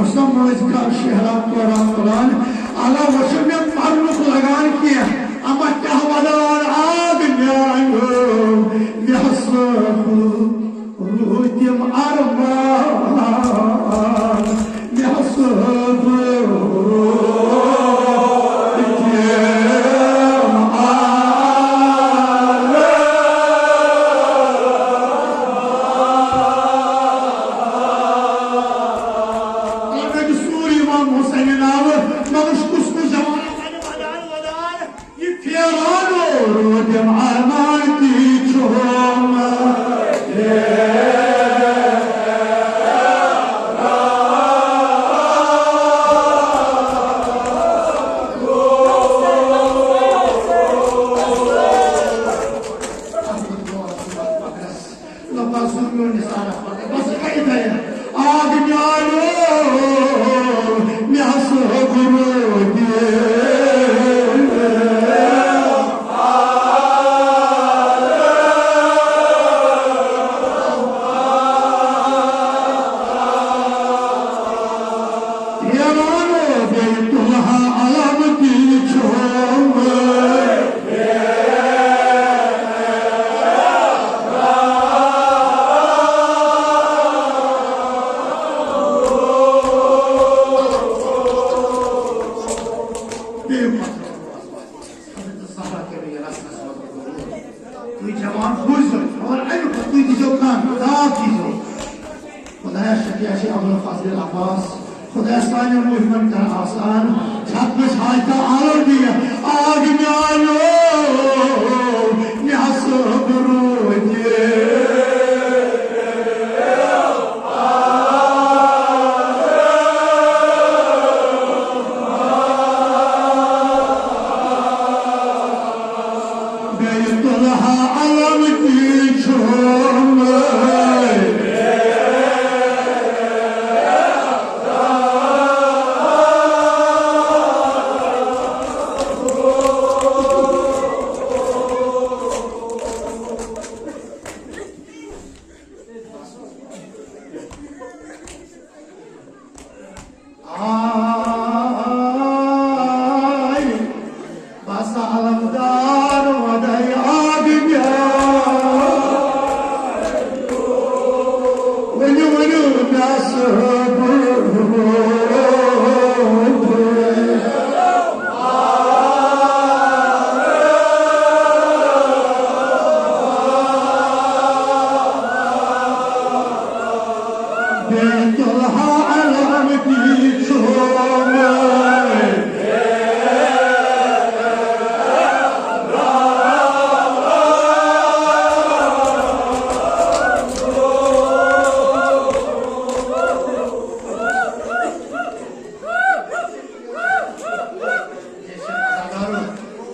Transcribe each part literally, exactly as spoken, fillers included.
سۄ مٲنٛزِ کار شہرا توران تُلان، الا وۄنۍ چھُنہٕ مےٚ پرنُک لگان کینٛہہ، اما کیٛاہ ودان آد میانیو، مےٚ ہسا روٗدۍ تِم ارمان، مےٚ ہسا روٗدۍ تِم ارمان۔ اَتھ چھُ سورُے یِوان حسینہِ ناوٕ، مگر کُس کُس جوان وَنہِ ودان ودان، یہِ پھیران روٗدِم ارمان تہِ چھُم۔ لباس میون نثار احمد، بس یہِ کَتہِ تھایہِ؟ آد میانیو، مےٚ ہسا گوٚو دِل۔ پھیران بیٚیہِ تُلہٕ ہا علم تہِ چھُم۔ بیٚیہِ مطلب، حضرت زہرا کٔرِو یہِ رسمس منٛز قبول۔ تُہۍ جوان بوٗزِو، اور اَمیُک تُہۍ دیٖزیو کَن، داد دیٖزیو۔ خدایا شفیع چھِ ابوالفضل عباس۔ خدایا سانٮ۪ن موہمن کر آسان۔ ختمس حاجتہ عالم دِیہِ۔ آگ میانیو، مےٚ ہسا روٗدِ۔ بیٚیہِ تُلہٕ ہا علم تہِ چھُم۔ آے، بس علمدار وداے آگ میانیو۔ ؤنِو، ؤنِو، مےٚ ہسا روٗدِ۔ بیتُل ہا علم کی چھوم۔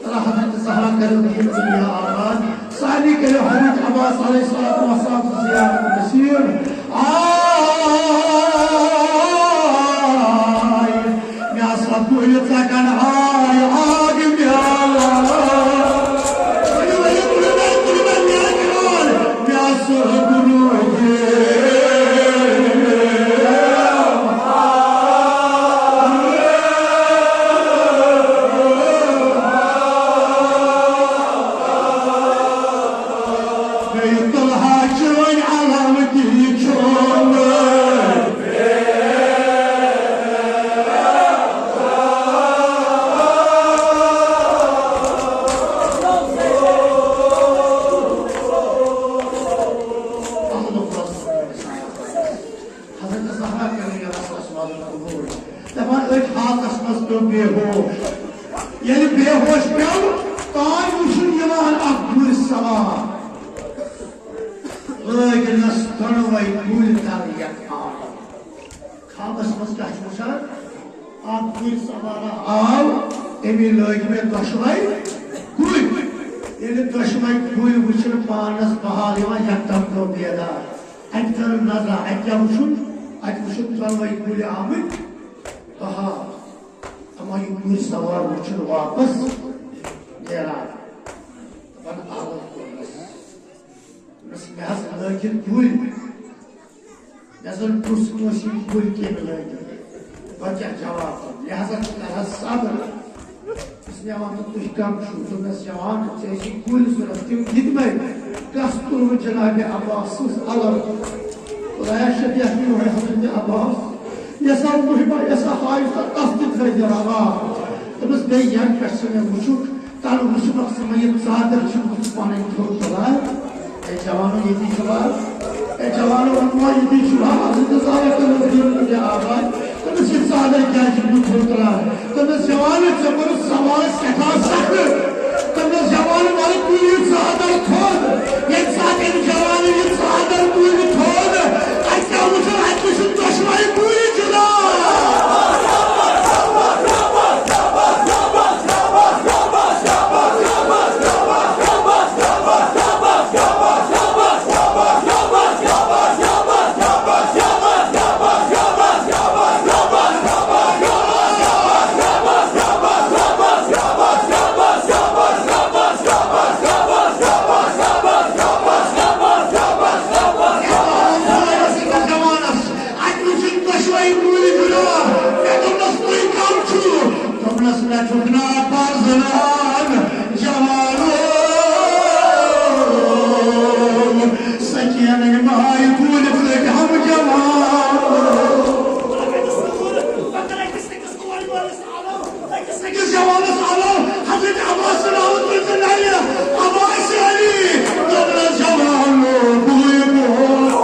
اللہ حضرت زہرا کرو دین دنیا آباد۔ سارے کرو حضرت عباس علیہ الصلوۃ والسلام زیارت نصیب۔ آے، مےٚ آسہٕ ہا بُلہِ ژَکَن آے آگ میٛانہِ۔ ؤلِو، ؤلِو، تُلِو مےٚ، تُلِو مےٚ، میٛانہِ آے۔ مےٚ آسہٕ ہا بُلہِ بیتُل ہا چٲنۍ علامتی چھومہٕ۔ حضرت زہرا کرے رسول اللہ صلی اللہ علیہ وسلم قبول۔ دپان أتھۍ حالتس منٛز پیوٚو بے ہوش۔ ییٚلہِ بے ہوش پیوٚو، تانۍ وٕچھُن یِوان اکھ گُرۍ سوار۔ لٲگنس دۄنوَے کُلۍ تل یکھان۔ خوابس منٛز کیٛاہ چھُ وٕچھان؟ اکھ گُرۍ سوارا آو، أمی لٲگۍ مےٚ دۄشوَے کُلۍ۔ ییٚلہِ دۄشوَے کُلۍ وٕچھِن پانس بحال یِوان، یکدم پیوٚو بیدار۔ اَتہِ کٔرٕن نظرا، اَتہِ کیٛاہ وُچھُن؟ اَتہِ وُچھُن ژۄنوَے کُلۍ آمٕتۍ بحال۔ اما یہِ گُرۍ سوار وُچھُن واپس نیران۔ دَپان، آوُر کوٚرنَس۔ دوٚپنَس، مےٚ حظ لٲگِتھ کُلۍ۔ مےٚ زَن پرُژھ کٲنٛسہِ، یِم کُلۍ کٔمۍ لٲگِتھ؟ کیٛاہ جواب دِمہٕ؟ لہذا ژٕ کر حظ صبر۔ دوٚپمَس، مےٚ وَن تہٕ تُہۍ کَم چھِو؟ دوٚپنَس، جوان، ژےٚ ٲسی کُلۍ ضوٚرَتھ، تِم دِتمَے۔ گژھ تُلوٕ جناب عباس سٕنٛز علم۔ خدایا، شفیع میون حضرت عباس، یۄس سا مُحبہ، یۄس سا حاجتہ، تَس تہِ تھٲے زِ روا۔ دوٚپمَس، بیٚیہِ یَنہٕ پٮ۪ٹھ ژٕ مےٚ وُچھُکھ، تَنہٕ وُچھُکھ ژٕ مےٚ یہِ ژادر چھُکھ ژٕ پَنٕنۍ تھوٚد تُلان۔ اے جوانو، ییٚتی چھُوا؟ اے جوانو، ووٚنمو، ییٚتی چھُوا؟ اَتھ چھُ ژادر تُلُن دیُن تہٕ یہِ آواز۔ دوٚپمَس، یہِ ژادر کیٛازِ چھُکھ نہٕ تھوٚد تُلان؟ دوٚپمَس، جوانو، ژےٚ کوٚرُتھ سوال سٮ۪ٹھاہ سخت۔ دوٚپمَس، جوانو، وَلہٕ تُل یہِ ژادر تھوٚد۔ ییٚمہِ ساتہٕ أمۍ جوانو یہِ ژادر تُل تھوٚد، اَتہِ کیٛاہ وُچھُن؟ اَتہِ وُچھُن دۄشوَے پوٗرٕ جُدا۔ اَتہِ وٕچھِن دۄشوَے کُلۍ گُلۍ۔ مےٚ دوٚپنَس، "تُہۍ کَم چھِو؟" دوٚپنَس، "مےٚ چھُکھ ناو پَرزٕنان جوانو، سکیٖنٕنۍ ماے کُلۍ ژٔٹۍ ہم جوانو۔" أکِس جوانس آو حضرت عباس سُنٛد ناو تُلنہٕ نَیہِ۔ عباس علی، دوٚپنَس، "جوانو، بٕے گوس عباس۔"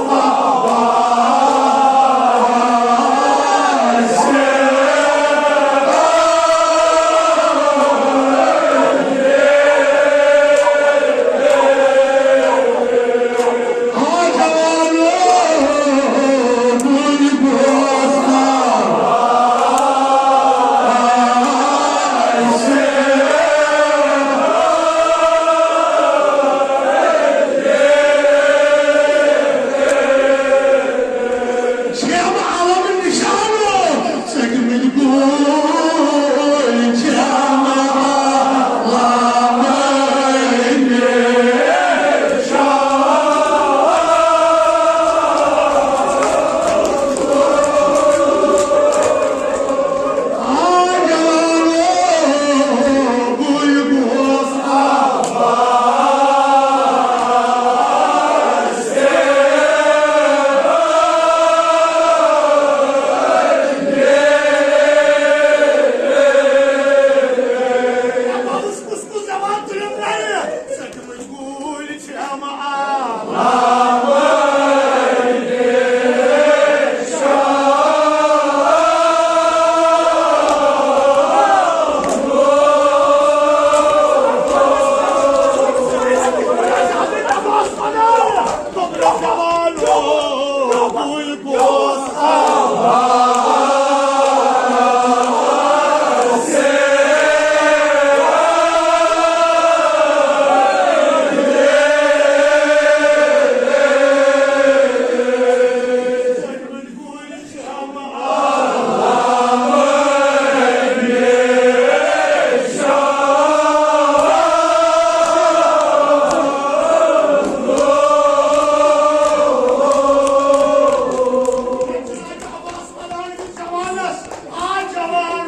آ جوانو،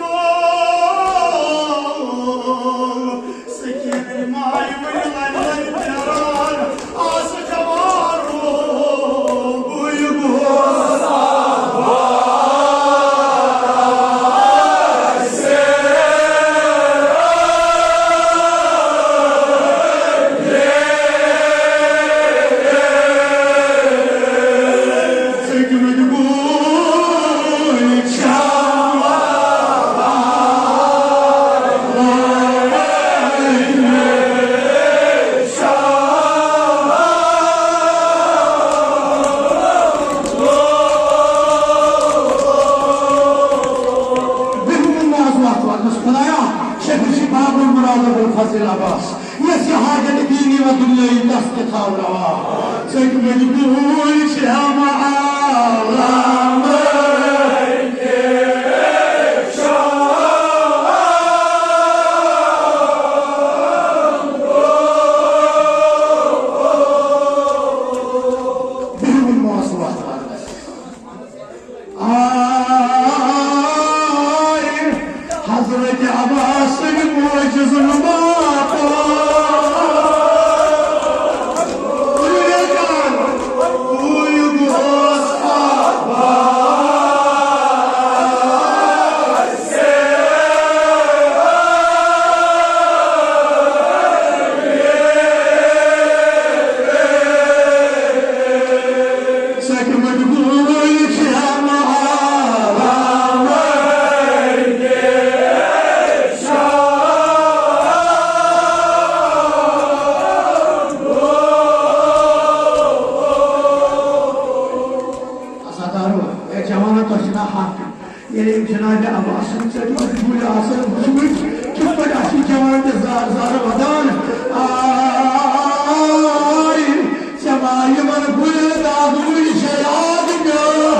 بٕے گوس عباس۔ چھم علم نشانو، ژٔٹمٕتۍ گوٗلۍ چھم علم نشانو۔ بِہِو وۄنۍ آز وَتھ وَننَس، خۄدایا، شیخ رشید باب المراد ابوالفضل عباس، یَس یہِ حاجت دینی و دُنیٲیی دَس تہِ تھاو روا۔ ژٔٹۍ مٕتۍ گوٗلۍ چھِ ہم عالمٕکۍ شاہ۔ بِہِو وۄنۍ آز وَتھ وَننَس۔ آ آسان، ژےٚ تہِ چھُے آسان وُچھمُت، کِتھ پٲٹھۍ اَسہِ چھِ جوان تہِ زار زار وَدان۔ آے، ژےٚ ما یِمَن گُلۍ داغ وُلۍ چھےٚ یاد پیوٚو؟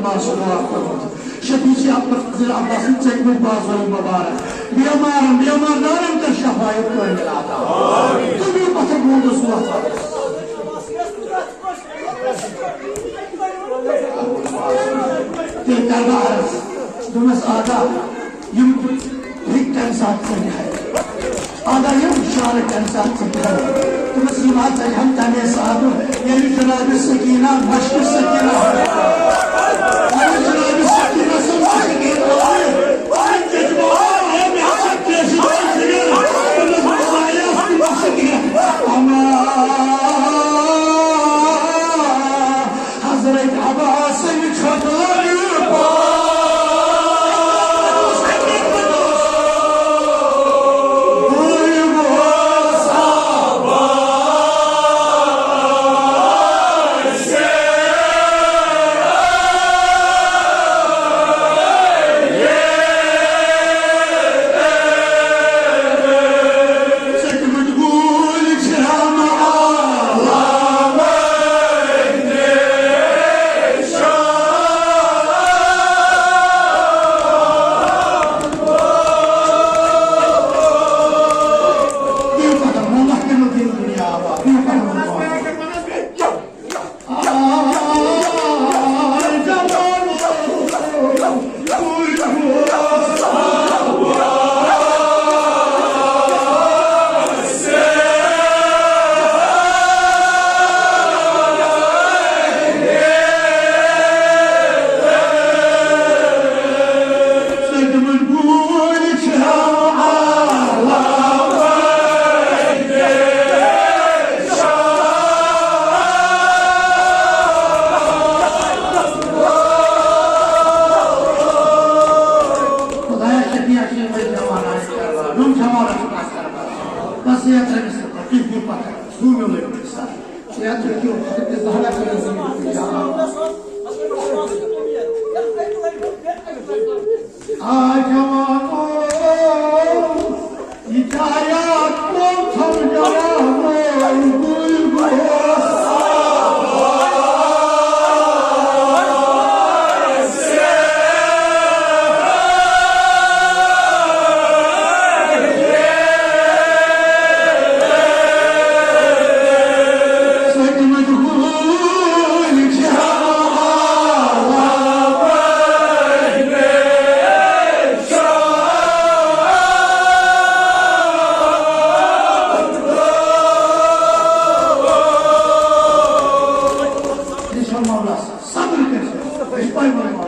عباس دعا کوٚرمُت۔ شفیع عبدالقادر عباسن ژٔٹمٕتۍ بازو مبارک۔ بیمارن، بیمار دارن کر شفایت کٲمل عطا۔ تہٕ بیٚیہِ پتھر ووٚن رسول اللہ۔ تیٚلہِ کر بہٕ عرض، دوٚپمس، آقا، یِم ہیٚکۍ کمہِ ساتہٕ ژٔلۍ ہا؟ ادا یِم شعرٕ کمہِ ساتہٕ ژٔلۍ ہا؟ دوٚپمس، یِم حظ ژٔلۍ ہن تمے ساتہٕ، ییٚلہِ جناب سکینہ، مشکہِ سکینہ، ییٚلہِ جناب سکینہ سُنٛد مشکہِ آیہِ، تٔمۍ کیٛاہ چھُ باسان، ہے، مےٚ ہسا کیٛاہ چھُ باسان، دوٚپمس، بہٕ آیس تہٕ مشکہِ، اما حضرت عباسٕنۍ چھۄکہٕ لگہِ پاس۔ خدایا شفیع شیخ بھائی جوان آسہِ کربلا، نوٚم جوان آسہِ کربلا۔ بس یتھ رٔٹِس نہٕ پتہٕ، تُہۍ دِیِو پتہٕ، سوٗ مےٚ لٲگۍ پتہٕ سر۔ یتھ رٔٹِو پتہٕ تہِ زہرا کٔرِو زِ یہِ جوان۔ آ جوانو، یہِ کیٛاہ یاد کوٚر تھوٚو جوانو، گُل گوس۔ صبر کٔرِو، أسۍ پَے وَنو۔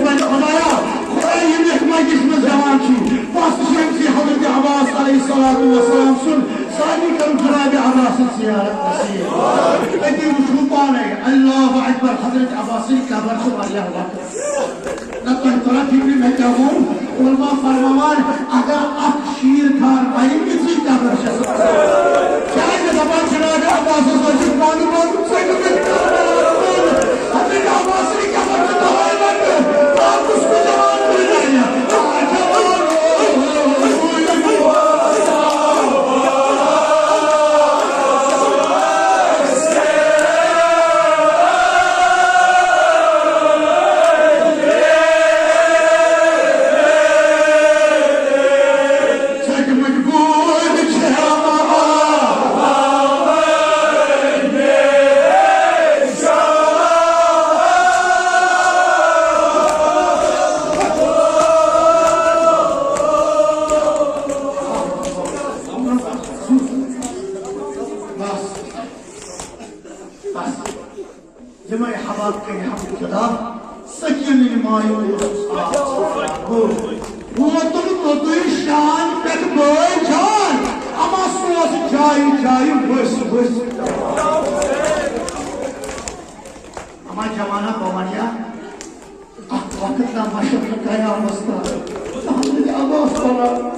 خدایا، خدایا، یِم یَتھ مجلسہِ منٛز جوان چھِ، بس چھِ أمۍ سٕے حضرت عباس علیہ الصلوۃ والسلام سُنٛد، سارنٕے کَرُن جناب عباس سٕنٛز زیارت نصیب۔ أتی وٕچھِو پانَے، اللہ اکبر، حضرت عباس سٕنٛز قبر چھِ واریاہ لۄکٕٹ۔ نہ تۄہہِ تران فکرِ مےٚ کیٛاہ ووٚن؟ علماء فرماوان، اگر اکھ شیٖر خار مرِ، تِژٕے قبر چھےٚ سۄ۔ کیٛازِ دپان چھِ راجا عباسس ٲسِکھ پانہٕ پانہٕ ژٔٹِتھ۔ حضرت عباسٕنۍ قبر چھِ تَوَے لۄکٕٹ، تاکُس کُس جوان بنہِ۔ یِمے حوالہٕ کٔرۍ ہم خدا، سکیٖنٕنۍ مایوٗس آس۔ گوٚو، ووتُم توٚتُے شان پٮ۪ٹھ بٲے جان، اما سوز جایہِ جایہِ ؤسۍ ؤسۍ۔ اما جوانا بہٕ وَنہٕ یا، اکھ وقت نا مشق قیامس تام۔ تہنٛدِ عباس وَنان،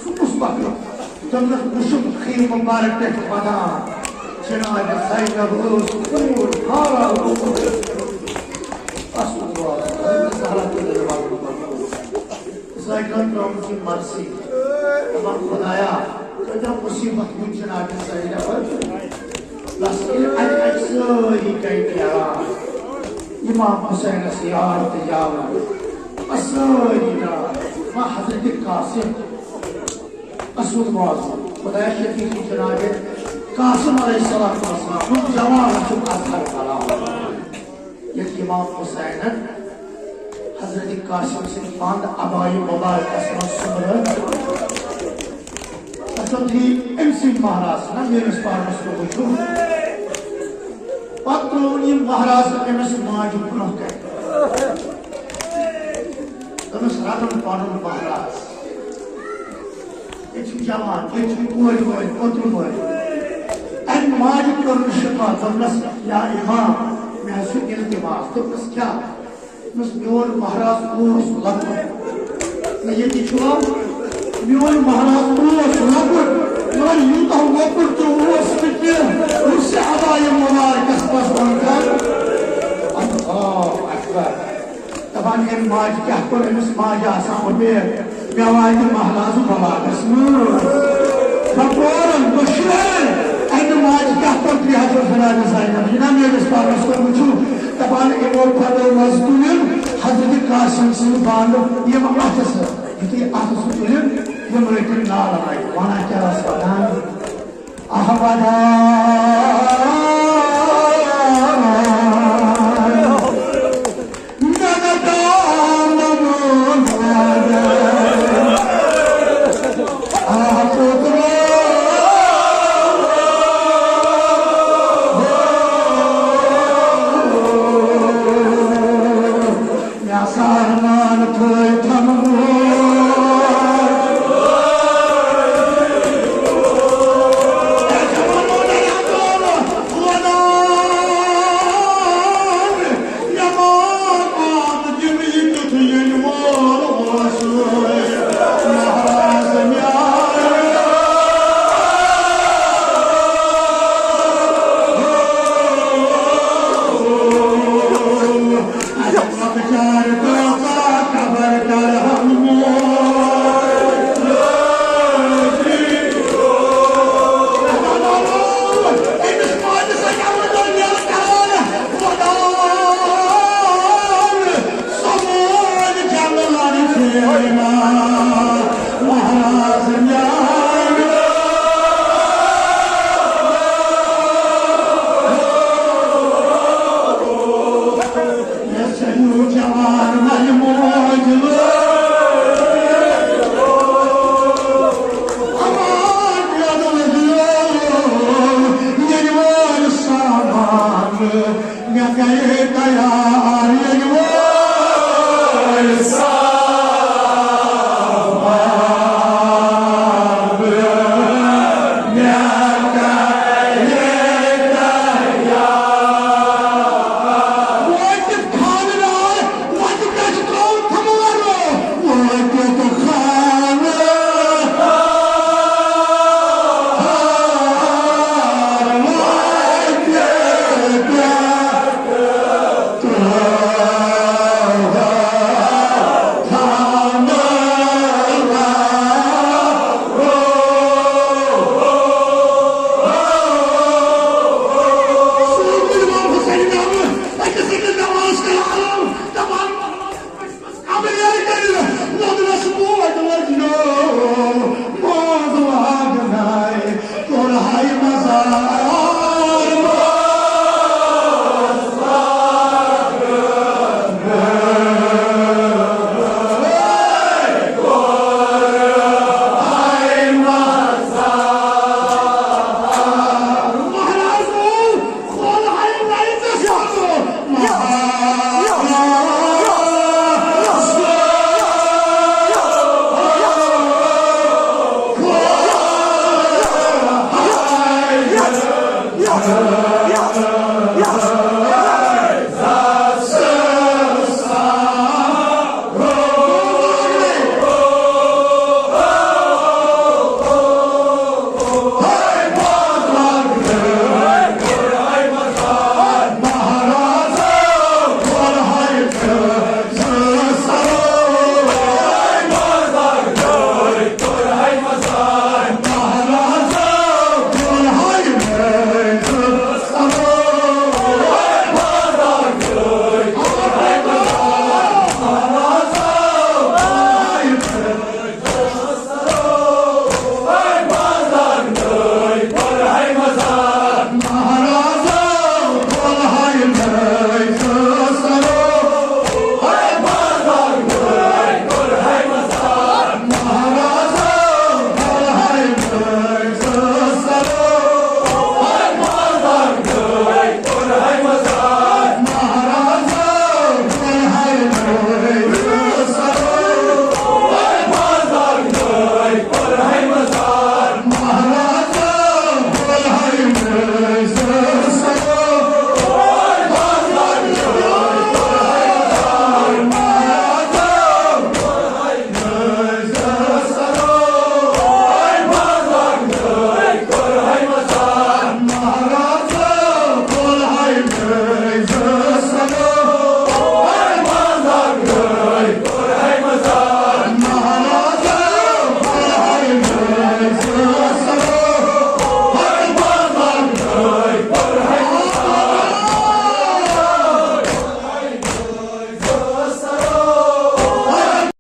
سُہ کُس وقت؟ دوٚپنَس، وُچھُم خیٖر مُبارک پٮ۪ٹھ وَدان۔ جناب زینب ٲس کوٗر، ہارا ٲس۔ اصل دعا۔ ترٲومٕژ یہِ مرثی۔ دَپان، خۄدایا، کۭژاہ مُصیٖبت وٕچھ جناب سیدہ پر۔ بس ییٚلہِ اَتہِ اَتہِ سٲری گٔے نیران، امام حسینس یار تہٕ یاور، بس سٲری درٛاے۔ وۄنۍ حضرت قاسم، اصل معظم، خۄدایا شفیع جناب قاسم علیہ الصلوۃ والسلام، ہُم جوان چھُ اظہر کران۔ ییٚلہِ امام حسینن حضرت قاسم سٕنٛدِ پانہٕ عبایہِ مبارکس منٛز سُمبرٲو، تَتھ منٛز تھٲوۍ أمۍ سٕنٛدۍ مہراز نہ میٲنِس پانس کُن وٕچھِو۔ پتہٕ ترٛووُن یہِ مہراز أمِس ماجہِ برونٛہہ کنہِ۔ دوٚپمس، رٹُن پنُن مہراز۔ ییٚتہِ چھُ جوان، ییٚتہِ چھُ کورِ مٲلۍ، اوترٕ مٲلۍ۔ اَمہِ ماجہِ کٔر نہٕ شِکایت، دوٚپنَس، یا امام، مےٚ حظ چھُ التماس۔ دوٚپنَس، کیٛاہ؟ دوٚپنَس، میون مہراز اوس لۄکُٹ۔ نہ ییٚتہِ چھُوا؟ میون مہراز اوس لۄکُٹ، مگر یوٗتاہ لۄکُٹ تہِ اوس نہٕ کینٛہہ، یُس یہِ عبایہِ مبارکس پتھ کُن کر۔ اللہ اکبر۔ دپان، أمۍ ماجہِ کیٛاہ کوٚر؟ أمِس ماجہِ آسان اُمید، مےٚ واتہِ مہراز بلاغس منٛز۔ بہٕ پورن، بہٕ شیرن۔ اَمہِ ماجہِ کیٛاہ کوٚر؟ ترٛےٚ ہتھ رۄپیہِ حضرت زینب، یہِ نا میٲنِس پانس کُن وٕچھِو۔ دپان، یِمو پھٹو منٛز تُلِم حضرت قاسم سٕنٛدۍ بانہٕ یِم اَتھٕ سۭتۍ۔ یُتھُے اَتھٕ سۭتۍ تُلِم، یِم رٔٹِم نالہٕ لگہِ۔ وَنان کیٛاہ ٲس وَنان؟ احمد